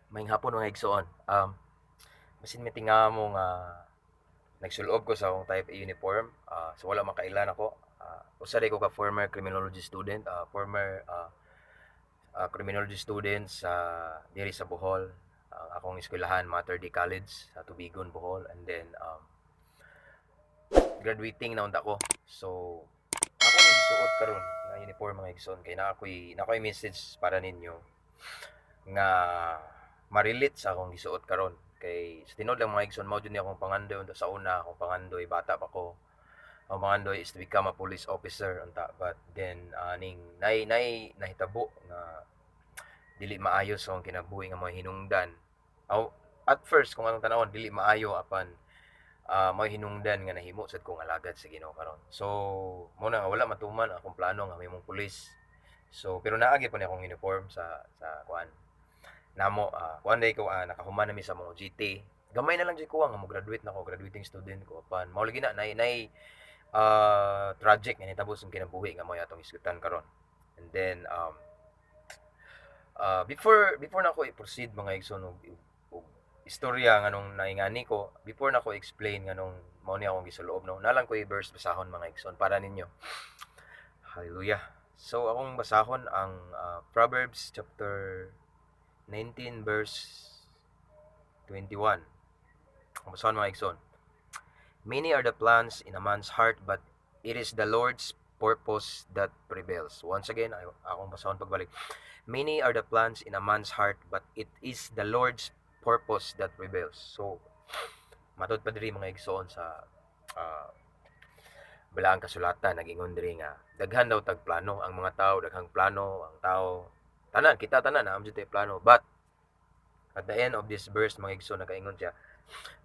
Maayong hapon, mga igsoon. Basin mitinga mo nga nagsulob ko sa akong type A uniform. So wala makailan ako. Usa ko ka former criminology student, former criminology student sa diri sa Bohol. Ang akong eskwelahan, Mater Dei College sa Tubigon, Bohol, and then graduating na unta ko. So ako ni gisuot karon nga uniform, mga igsoon, kay naa ko'y message para ninyo nga ma-relate sa akong gisuot karon. Kay sa tinuod lang, mga igsoon, mao jud ni akong pangandoy unta sa una. Akong pangandoy bata pa ko, ang pangandoy is to become a police officer unta, but then aning nay nahitabo nga dili maayo sa akong kinabuhi nga mga hinungdan. Aw, at first kung anong tanawon dili maayo, apan may hinungdan nga nahimo sad kong alagad sa Ginoo karon. So mo na nga wala matuman akong plano nga mahimong pulis. So pero naa gyud pa ni akong uniform sa kuan namo, kuan day ko, nakahuman na mi sa mga GT. Gamay na lang jud ko nga mo graduate na ko, graduating student ko, apan mao lagi na nay tragic nga nitabo sa kinabuhi nga mao atong hisgutan karon. And then before na ako i-proceed, mga igsoon, og istorya nganong naingani ko, before na ako explain nganong mao ni akong gisuloob, no, nalang ko i-verse basahon, mga igsoon, para ninyo. Hallelujah. So akong basahon ang Proverbs chapter 19 verse 21. Ang basahon, mga igsoon: "Many are the plans in a man's heart, but it is the Lord's purpose that prevails." Once again, akong basahon pagbalik. "Many are the plans in a man's heart, but it is the Lord's purpose that prevails." So, matod pa diri, mga igsoon, sa balaang kasulatan, nagingon diri nga daghan daw tag plano ang mga tao, daghang plano ang tao. Tanan, kita tanan naa jud plano. But at the end of this verse, mga igsoon, nakaingon siya,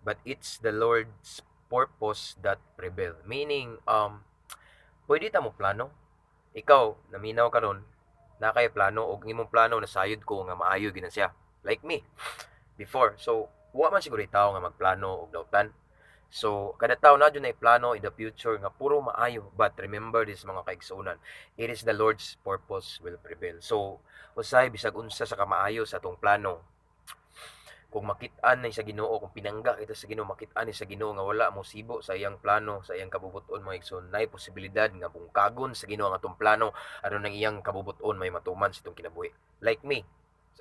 "But it's the Lord's purpose that prevail." Meaning, pwede ta mo plano. Ikaw, naminaw karon, na kay plano og imong plano nasayod ko nga maayo gyud na siya. Like me before. So, wa man siguro tawo nga magplano og dautan. So, kada tao na jud na plano in the future nga puro maayo. But remember this, mga kaigsuonan, it is the Lord's purpose will prevail. So, usahay bisag unsa sa kamaayo sa atong plano, kung makit-an ni sa Ginoo, kung pinangga kita sa Ginoo, makit-an ni sa Ginoo nga wala mo sibo sa iyang plano, sa iyang kabubuton, mga igsoon, nay posibilidad nga bungkagon sa Ginoo ang atong plano aron ang iyang kabubuton may matuman sa itong kinabuhi. Like me,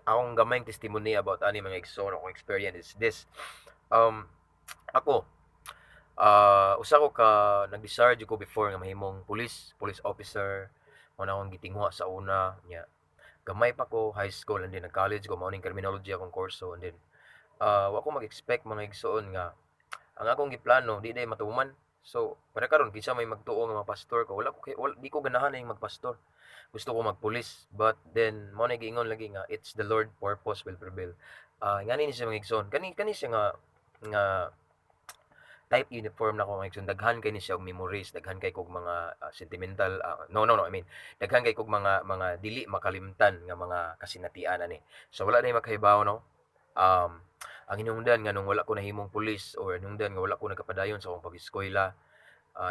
akong gamayng testimony about ani, mga igsoon, akong experience is this. Ako, usa ko ka nag-desire ko before nga mahimong police officer. Mao na akong gitinguha sa una nya. Gamay pa ko, high school, and then nag-college ko, mao ning criminology akong kurso, and then wa ko mag-expect, mga igsoon, nga ang akong giplano di day matuman. So, para karon kinsa may magtuo nga pastor ko, wala ko kay wala, di ko ganahan ning magpastor. Gusto ko magpulis, but then mao na giingon lagi nga it's the Lord purpose will prevail. Ngani ni siya, mga igsoon. Kani kani siya nga type uniform na ko, mga igsoon, daghan kay ni siya og memories, daghan kay kog mga sentimental, no, no, no, I mean daghan kay kog mga dili makalimtan nga mga kasinatian ani. So wala na makahibaw, no. Ang hinungdan nga nung wala ko nahimong pulis or hinungdan nga wala ko nagkapadayon sa akong pag-eskwela,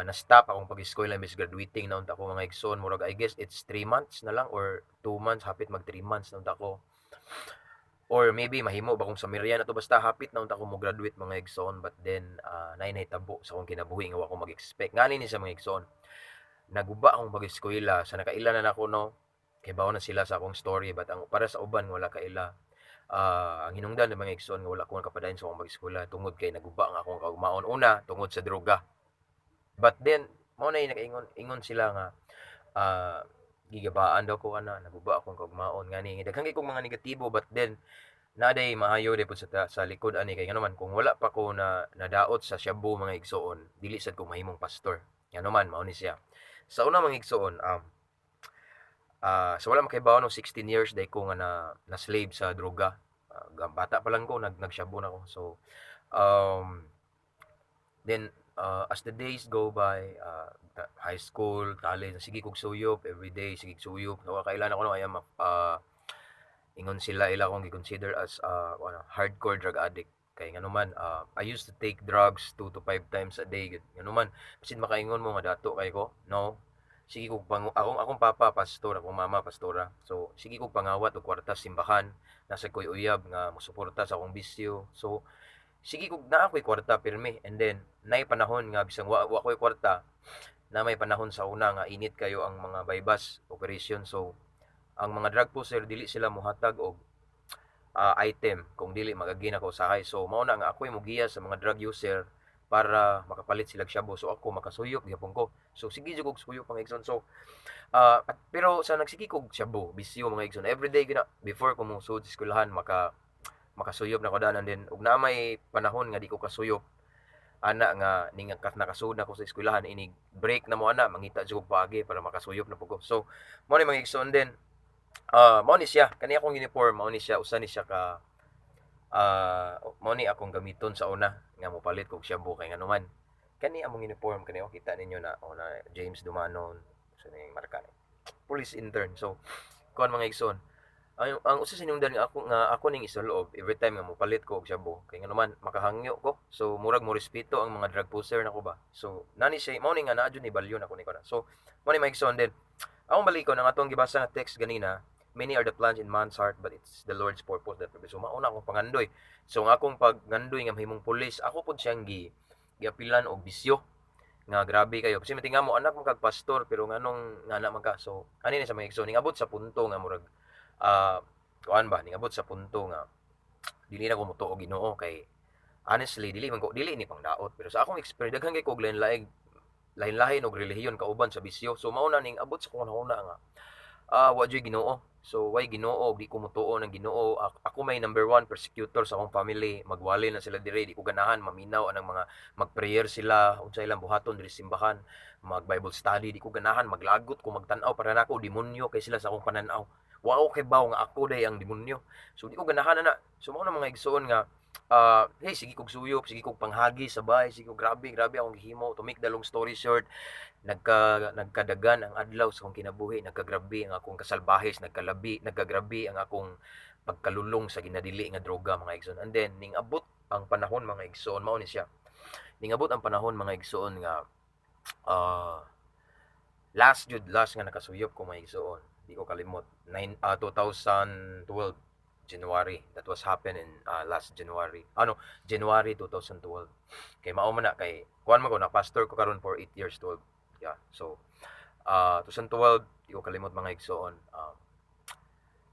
na-stop akong pag-eskwela imbes graduating na unta ko, mga igsoon. Murag I guess it's 3 months na lang or 2 months, hapit mag 3 months na unta ko. Or maybe mahimo ba kung sa Mirian na to, basta hapit na unta ko mo graduate, mga igsoon, but then naay nahitabo sa akong kinabuhi nga wa ko mag-expect. Ngani ni sa mga igsoon. Naguba akong pag-eskwela sa nakaila na nako, no. Kay na sila sa akong story, but ang para sa uban wala kaila. Ang hinungdan ng mga igsoon nga wala ko nakapadayon sa akong pag-eskwela tungod kay naguba ang akong kaugmaon una tungod sa droga. But then mao na nakaingon ingon sila nga gigabaan daw ko ana, naguba akong kaugmaon ngani daghan kay kong mga negatibo, but then naa day maayo day pud sa likod ani, kay ngano man kung wala pa ko na nadaot sa shabu, mga igsoon, dili sad ko mahimong pastor. Ngano man mao ni siya. Sa una, mga igsoon, sa wala makahibaw, no, 16 years day ko nga na slave sa droga. Bata pa lang ko nagshabu na ko. So then as the days go by, high school, college, sige kog suyop every day, sige suyop. So kailan ako, no, I am ingon sila ila akong gi-consider as ano, hardcore drug addict. Kay ngano man I used to take drugs 2 to 5 times a day. Ngano man basin makaingon mo nga dato kay ko, no. Sige kog pang akong papa pastor, akong mama pastora. So sige kog pangawat og kwarta sa simbahan, nasa ko'y uyab nga mosuporta sa akong bisyo. So sige kog naa ko'y kwarta pirmi, and then naay panahon nga bisan wa ko'y kwarta, na may panahon sa una nga init kayo ang mga buy-bust operation. So ang mga drug pusher dili sila mohatag og item kung dili mag-agi na ko usahay. So mao na nga ako'y mogiya sa mga drug user para makapalit sila og shabu. So ako makasuyop gihapon ko. So sige jud kog suyop, mga igsoon. So pero sa nagsige kog shabu, bisyo, mga igsoon, everyday gyud na before ko mosud sa eskwelahan makasuyop na ko daan, and then ug naa may panahon nga di ko kasuyop ana nga ning nakasud na ko sa eskwelahan, inig break na mo ana, mangita jud kog paagi para makasuyop na pud ko. So mao ni, mga igsoon, din mao ni siya kani akong uniform, mao ni siya, usa ni siya ka mao ni akong gamiton sa una nga mopalit kog shabu, kay nganuman kani among uniform kani, oh, kita ninyo na, oh, na James Dumanon sa ning marka ni police intern. So kuan, mga igsoon, ang usa sa hinungdan nga ako ning isulob every time nga mopalit ko og shabu kay nganuman makahangyo ko. So murag mo respeto ang mga drug pusher nako ba. So nani siya, mao ni nga naa jud ni value nako ni ko na. So mao ni, mga igsoon, din akong balikon ang atong gibasa nga text ganina, "Many are the plans in man's heart, but it's the Lord's purpose that prevails." So mao na akong pangandoy. So ang akong paggandoy nga mahimong pulis, ako pud siyang giapilan og bisyo nga grabe kayo. Kasi matinga mo, anak mo kag pastor, pero nganong ngana man ka? So ani ni sa mga igsoon, ningabot sa punto nga murag kuan ba, ningabot sa punto nga dili na ko motuo Ginoo, kay honestly dili man ko, dili ni pangdaot, pero sa akong experience daghan kay kog lain-lain lain-lahin og relihiyon kauban sa bisyo. So mao na ning abot sa akong hunahuna nga wa juy Ginoo. So way Ginoo, di ko motuo ng Ginoo. Ako may number one persecutor sa akong family. Magwali na sila dire, di ko ganahan maminaw anang mga mag-prayer sila, unsa ilang buhaton diri sa simbahan, mag Bible study, di ko ganahan, maglagot ko magtan-aw, para nako demonyo kay sila sa akong panan-aw. Wa ko kibaw nga ako day ang demonyo. So di ko ganahan ana. So mao na, mga igsoon, nga hey, sige kog suyop, sige kog panghagi sa bahay, sige kog grabe, grabe akong gihimo. To make the long story short, nagkadagan ang adlaw sa akong kinabuhi, nagkagrabe ang akong kasalbahis, nagkagrabe ang akong pagkalulong sa ginadili nga droga, mga igsoon. And then ning abot ang panahon, mga igsoon, mao ni siya. Ning abot ang panahon, mga igsoon, nga last jud, last nga nakasuyop ko, mga igsoon. Di ko kalimot. 9 2012 January. That was happened in last January. Ano, January 2012. Kay mao man na kay kuan man ko na pastor ko karon for 8 years 12. Yeah. So 2012, di ko kalimot, mga igsoon.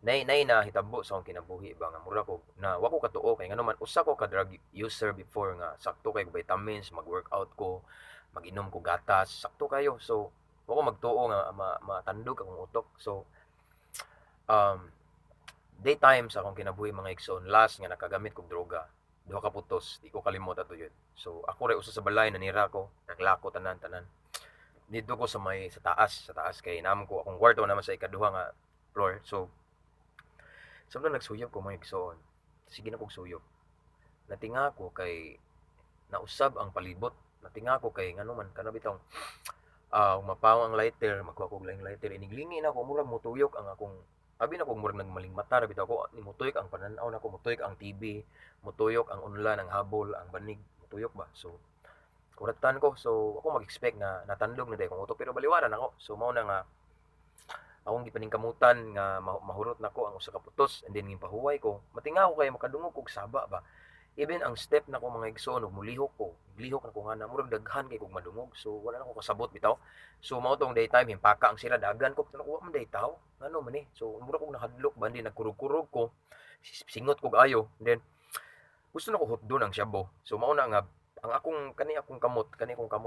Nay nay na hitabo sa akong kinabuhi ba nga mura ko na wa ko katuo, kay ngano man usa ko ka drug user before nga sakto kay vitamins, mag-workout ko, mag-inom ko gatas, sakto kayo. So wa ko magtuo nga matandog akong utok. So daytime sa akong kinabuhi, mga igsoon, last nga nakagamit kog droga, duha ka putos, di ko kalimot ato yun. So ako ray usa sa balay, nanira ko, naglako tanan tanan. Didto ko sa may sa taas kay naam ko akong kwarto naman sa ikaduha nga floor. So samtang nagsuyop ko, mga igsoon, sige na kog suyop. Natinga ko kay nausab ang palibot. Natinga ko kay ngano man kana bitong mapawang ang lighter, magkuha kog laing lighter, iniglingi na ako, murag mutuyok ang akong abi na kog murag nagmaling mata ra bitaw ako, ni mutuyok ang panan-aw nako, mutuyok ang TV, mutuyok ang unlan, ang habol, ang banig, mutuyok ba. So kuratan ko. So ako mag-expect nga natandog na day akong utok, pero baliwaran ako. So mao na nga akong gipaningkamutan nga mahurot nako ang usa ka putos, and then gipahuway ko, matinga ko kay makadungog kog saba ba. Even ang step nako, mga igsoon, ug mulihok ko, lihok nako nga na murag daghan kay kog madungog. So wala na ko kasabot bitaw. So mao tong daytime, himpaka ang sira, dagan ko pero wa man day tawo, ngano man ni? So mura kog nahadlok ba, di nagkurog-kurog ko, singot kog ayo, and then gusto nako hutdon ang shabu. So mao na nga ang akong kani akong kamot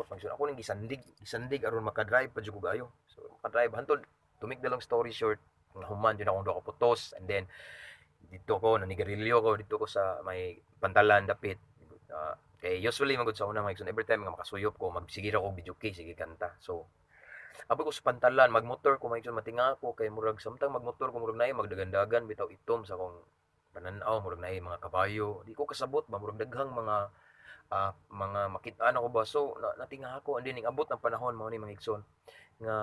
mag ako ning gisandig gisandig aron maka-drive pa jud kog ayo. So maka-drive hantod, to make the long story short, nahuman jud akong duha ka putos, and then didto ko nanigarilyo ko didto ko sa may pantalan dapit. Kay usually man gud sa una, mga igsoon, every time nga makasuyop ko, magsige ra ko videoke, sige kanta. So abot ko sa pantalan, magmotor ko, mga igsoon, matinga ko kay murag samtang magmotor ko, murag naay magdagandagan bitaw itom sa akong pananaw, murag naay mga kabayo, di ko kasabot ba, murag daghang mga makit-an ako ba. So natinga ako, and then ning abot ang panahon, mao ni, mga igsoon, nga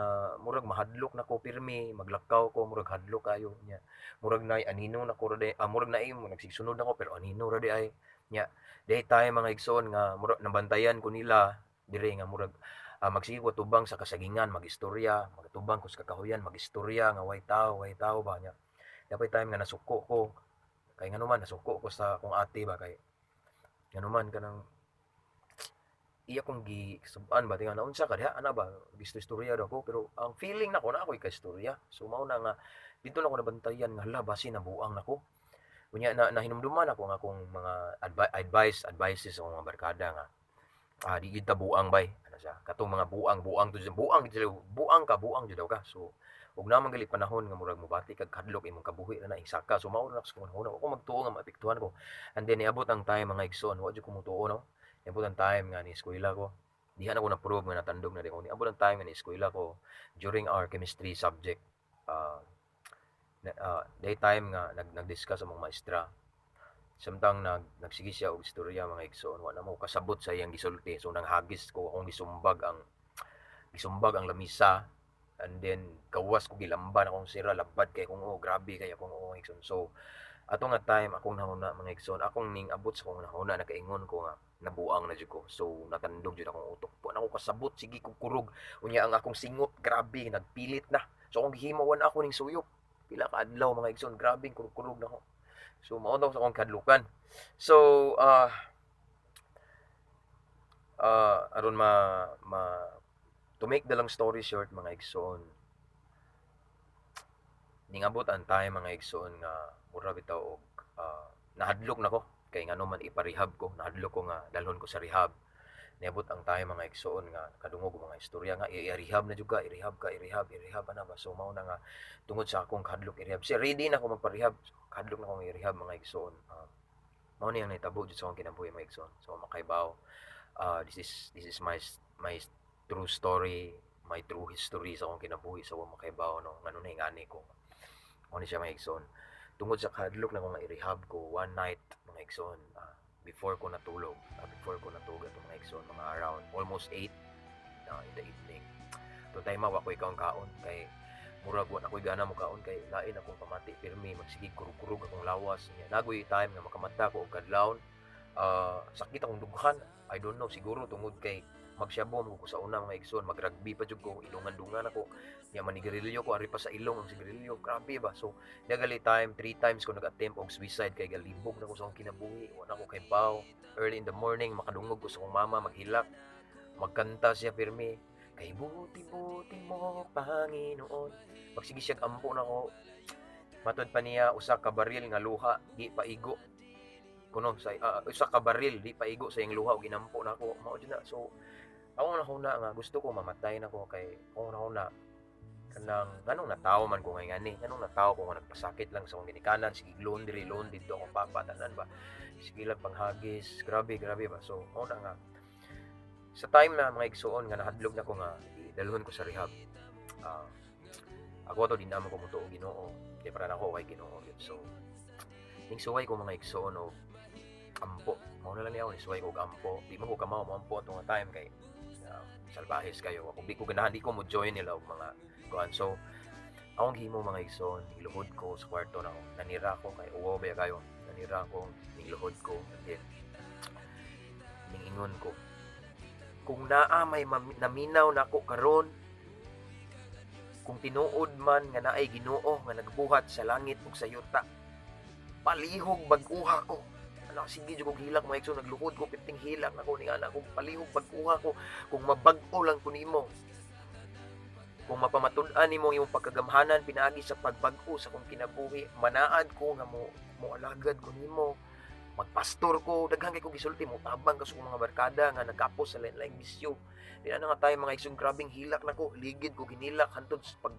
murag mahadlok na ko pirmi maglakaw ko, murag hadlok kayo nya, murag naay anino nako ra di murag naay mo nagsigsunod nako, pero anino ra di ay nya. Daytime, mga igsoon, nga murag nabantayan ko nila dire nga murag Magsige ko tubang sa kasagingan, magistorya, magatubang ko sa kakahuyan, magistorya nga way tao ba nya. Dapat time nga nasuko ko kay ngano man nasuko ko sa akong ate ba, kay ngano man kanang iya kong gisub-an ba, tinga naunsa ka diha ana ba, gistorya daw ko, pero ang feeling nako naa koy kaistorya. So mao na nga didto nako nabantayan nga hala, basi nabuang nako. Unya na nahinumduman nako ang akong mga advices sa akong mga barkada nga di gyud ta buang bay ana siya, katong mga buang buang to buang gid sila, buang ka, buang jud daw ka. So ug naa man gali panahon nga murag mobati kag kadlok, imong kabuhi ra na saka. So mao ra na sa akong hunahuna, wa ko magtuo nga maapektuhan ko. And then niabot ang time, mga igsoon, wa jud ko motuo, no, niabot ang time nga ni eskwela ko. Diha na ko na-prove nga natandog na di ko. Niabot ang time nga ni eskwela ko during our chemistry subject, day time nga nag-discuss among maestra, samtang nagsige siya og istorya, mga igsoon, wa na mo kasabot sa iyang gisulti. So nanghagis ko, akong gisumbag ang lamisa, and then gawas ko, gilamba na akong sira, labad kay kong, oh, grabe kay akong, oh, mga igsoon. So ato nga time, akong nahuna, mga igsoon, akong ning abot sa akong nahuna, nakaingon ko nga nabuang na jud ko. So natandog jud akong utok, wa na ko kasabot, sige kog kurog. Unya ang akong singot, grabe, nagpilit na. So akong gihimo, wa na ako ning suyop pila ka adlaw, mga igsoon, grabe kurog-kurog nako. So mao daw sa akong kadlukan. So aron ma, ma to make the long story short, mga igsoon, ningabot ang time, mga igsoon, nga mura bitaw og nahadlok nako kay ngano man ipa-rehab ko, nahadlok ko nga dalhon ko sa rehab. Niabot ang time, mga igsoon, nga kadungog og mga istorya nga i-rehab na jud ka, i-rehab ka, i-rehab, i-rehab ana ba. So mao na nga tungod sa akong kahadlok i-rehab, si ready na ako magpa-rehab, kahadlok na akong i-rehab, mga igsoon. Mao ni ang nahitabo jud sa akong kinabuhi, mga igsoon. So makaibaw, this is my true story, my true history sa akong kinabuhi sa wa makaibaw, no, ngano na ingani ko. Mao ni siya, mga igsoon, tungod sa kahadlok na ko nga i-rehab ko. One night, mga igsoon, before ko natulog ato, mga igsoon, mga around almost 8 in the evening to time, wa ko'y kaon kaon kay murag wa na ko'y gana mo kaon kay lain akong pamati, pirmi magsigig kurug-kurug akong lawas niya. Nagoy time nga makamata ko og kadlawon, sakit akong dughan. I don't know, siguro tungod kay magsyabo ko sa una, mga igsoon, magrugby pa jud ko, idungan-dungan ako nya, manigarilyo ko, ari pa sa ilong ang sigarilyo, grabe ba. So nagali time, three times ko nag-attempt og suicide kay galibog na ko sa akong kinabuhi, wa na ko kay baw. Early in the morning, makadungog ko sa akong mama maghilak, magkanta siya pirmi, "Kay buti-buti mo, Panginoon." Magsige siya ampo nako. Matud pa niya, usa ka baril nga luha di paigo kuno sa usa ka baril di paigo sa iyang luha ug ginampo nako. Mao jud na. So ako nahuna nga gusto ko mamatay nako kay ako nahuna kanang nganong natawo man ko ngay ngani, nganong natawo ko nga nagpasakit lang sa akong ginikanan, sige loan diri, loan didto akong papa, tanan ba, sige lang panghagis, grabe, grabe ba. So mao na nga sa time na, mga igsuon, nga nahadlok na ko nga dalhon ko sa rehab, ako to di naman ko mutuo Ginoo kay para nako kay Ginoo yun. So ning suway ko, mga igsuon, og ampo. Mao na lang niya, ni suway ko og ampo. Di man ko kamaw mo ampo ato nga time kay salbahis kayo ako, di ko ganahan, di ko mo join nila og mga kuan. So akong gihimo, mga igsoon, niluhod ko sa kwarto na ako, nanira ko kay uwaw ba kayo, nanira ko, niluhod ko, and then ningingon ko, "Kung naa may naminaw nako karon, kung tinuod man nga naay Ginoo nga nagbuhat sa langit ug sa yuta, palihog bag-uha ko." Ano, sige jud kog hilak, mga igsoon, nagluhod ko, perting hilak nako ni ana kung palihog bag-uha ko, kung mabag-o lang ko nimo, kung mapamatud-an nimo ang imong pagkagamhanan pinaagi sa pagbag-o sa akong kinabuhi, manaad ko nga mo alagad ko nimo, magpastor ko. Daghan kay ko gisulti, mo tabang ka sa akong mga barkada nga nagkapos sa lain-laing bisyo. Di na nga tayo, mga igsoon, grabeng hilak nako, ligid ko ginilak hantod sa pag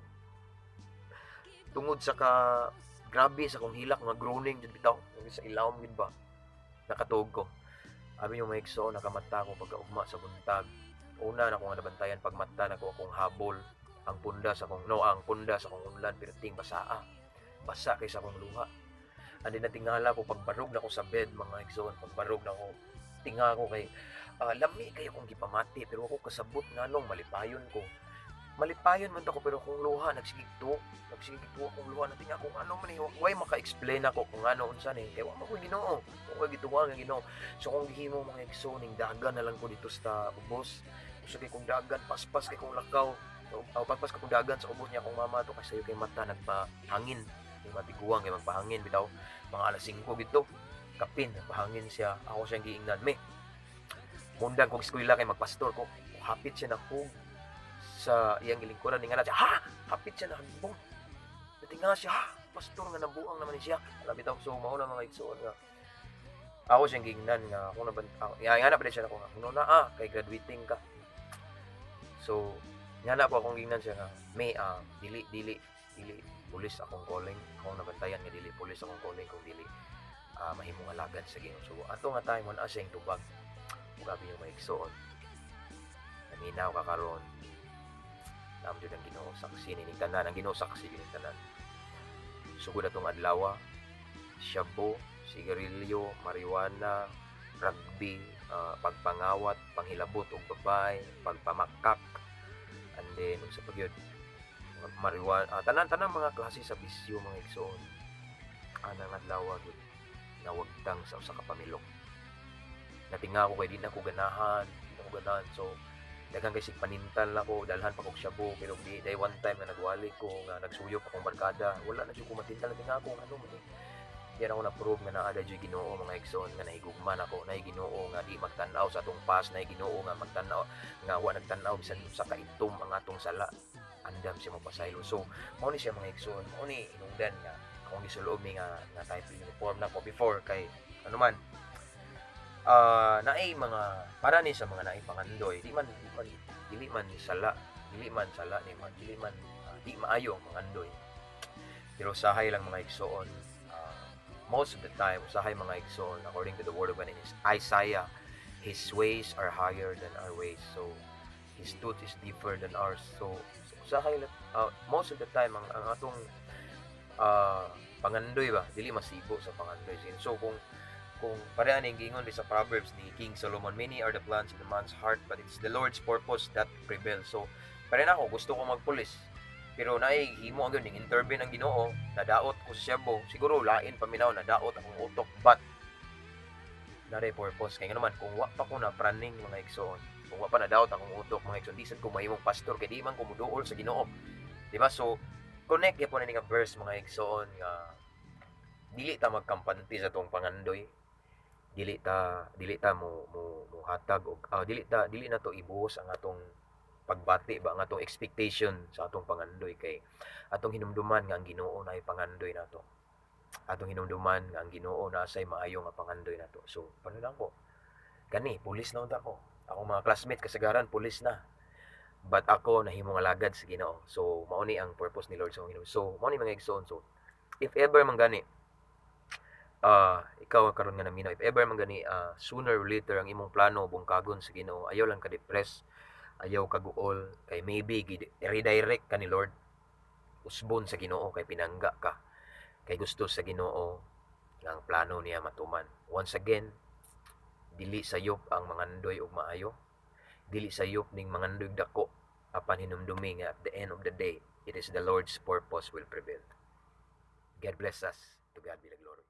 tungod sa ka grabe sa akong hilak, mga groaning jud bitaw sa ilawom gid ba, nakatuog ko. Abi yung mga igsoon, nakamata ko pagkaugma sa buntag. Una na ko nga nabantayan pagmata nako, akong habol, ang punda sa akong, no, ang punda sa akong unlan perting basaa, basa kay sa akong luha. Andi natingala ko pagbarog na ko sa bed, mga igsoon, pagbarog na ko, tinga ko kay lami kay akong gipamati, pero ako kasabot nganong malipayon ko. Malipayon man to ko, pero akong luha nagsigigto, nagsigigto akong luha. Natinga kung ano man ni, way maka-explain ako kung ano unsa ni, kay wa man ko Ginoo, wa ko gituwa nga Ginoo. So kung gihimo, mga igsoon, ning dagan na lang ko dito sa ubos. Usag kay kong dagan, paspas kay kong lakaw. So, paspas kong dagan sa ubos niya akong mama to kay sayo kay mata nagpahangin. Yung matiguang kay magpahangin bitaw mga alas 5 gito. Kapin nagpahangin siya. Ako siyang giingnan, "Me, mundang kog eskwela kay magpastor ko." Hapit siya na sa iyang gilingkuran ni nga siya, ha? Hapit siya na hagbong. Natinga siya, ha? Pastor nga nabuang naman ni siya. Alam bitaw, so mao na mga igsoon nga ako siyang giingnan nga ako na nga na pa siya nako nga kuno na kay graduating ka. So nga na po akong giingnan siya nga may dili dili dili pulis akong calling. Akong nabantayan nga dili pulis akong calling kung dili mahimong alagad sa Ginoo. So ato nga time wala siyang tubag. Grabe yung mga igsoon. Naminaw ka karon. Naam jud ang Ginoo, saksi ni tanan, ang Ginoo saksi ni tanan. Sugod atong adlaw, shabu, sigarilyo, marijuana, rugby, pagpangawat, panghilabot og babay, pagpamakak, and then unsa pa gyud, marijuana, tanan tanang mga klase sa bisyo mga igsoon. Anang adlaw gyud nawagtang sa usa ka pamilok. Natinga ko kay di na ko ganahan, di na ko ganahan. So daghan kay sig panintal ako, dalhan pa kog shabu, pero di day one time nga nagwali ko nga nagsuyop akong barkada, wala na jud ko matintal. Natinga ko ano man eh. Diyan ako na-prove nga naa jud Ginoo mga igsoon nga nahigugma nako, naay Ginoo nga di magtan-aw sa atong past, naay Ginoo nga magtan-aw nga wa nagtan-aw bisan usa ka itom ang atong sala. Andam siya magpasaylo. So mao ni siya mga igsoon, mao ni hinungdan nga akong gisulob ni nga type uniform nako before kay ano man naay mga para ni sa mga naay pangandoy, di man dili man sala, dili man sala ni man dili man di maayo ang pangandoy, pero usahay lang mga igsoon, most of the time usahay mga igsoon, according to the word of God in Isaiah, His ways are higher than our ways, so His truth is deeper than ours. So usahay most of the time ang atong pangandoy ba dili masibo sa pangandoy. So kung pareha ning giingon di sa Proverbs ni King Solomon, "Many are the plans in the man's heart, but it's the Lord's purpose that prevails." So pareha na ako, gusto ko magpulis, pero naay himo ang ning intervene ang Ginoo, nadaot ko sa shabu, siguro lain paminaw, nadaot akong utok, but naray purpose kay naman kung wa pa ko na praning mga igsoon, kung wa pa nadaot akong utok mga igsoon, di sad ko mahimong pastor kay di man ko moduol sa Ginoo, di ba? So connect gyapon ni nga verse mga igsoon nga dili ta magkampante sa atong pangandoy, dili ta mo mo mo hatag og dili na to ibuhos ang atong pagbati ba, ang atong expectation sa atong pangandoy, kay atong hinumduman nga ang Ginoo naay pangandoy nato, atong hinumduman nga ang Ginoo naa say maayo nga pangandoy nato. So paano lang ko kani pulis na unta ko, akong mga classmates kasagaran pulis na, but ako nahimong alagad sa Ginoo. So mao ni ang purpose ni Lord sa akong Ginoo. So mao ni mga igsoon. So if ever man gani ikaw karon nga naminaw, if ever man gani sooner or later ang imong plano bungkagon sa Ginoo, ayaw lang ka depress, ayaw ka guol kay maybe redirect ka ni Lord, usbon sa Ginoo kay pinangga ka kay gusto sa Ginoo nga ang plano niya matuman. Once again, dili sayop ang mangandoy og maayo, dili sayop ning mangandoy dako, apan hinumdumi nga at the end of the day, it is the Lord's purpose will prevail. God bless us. To God be the glory.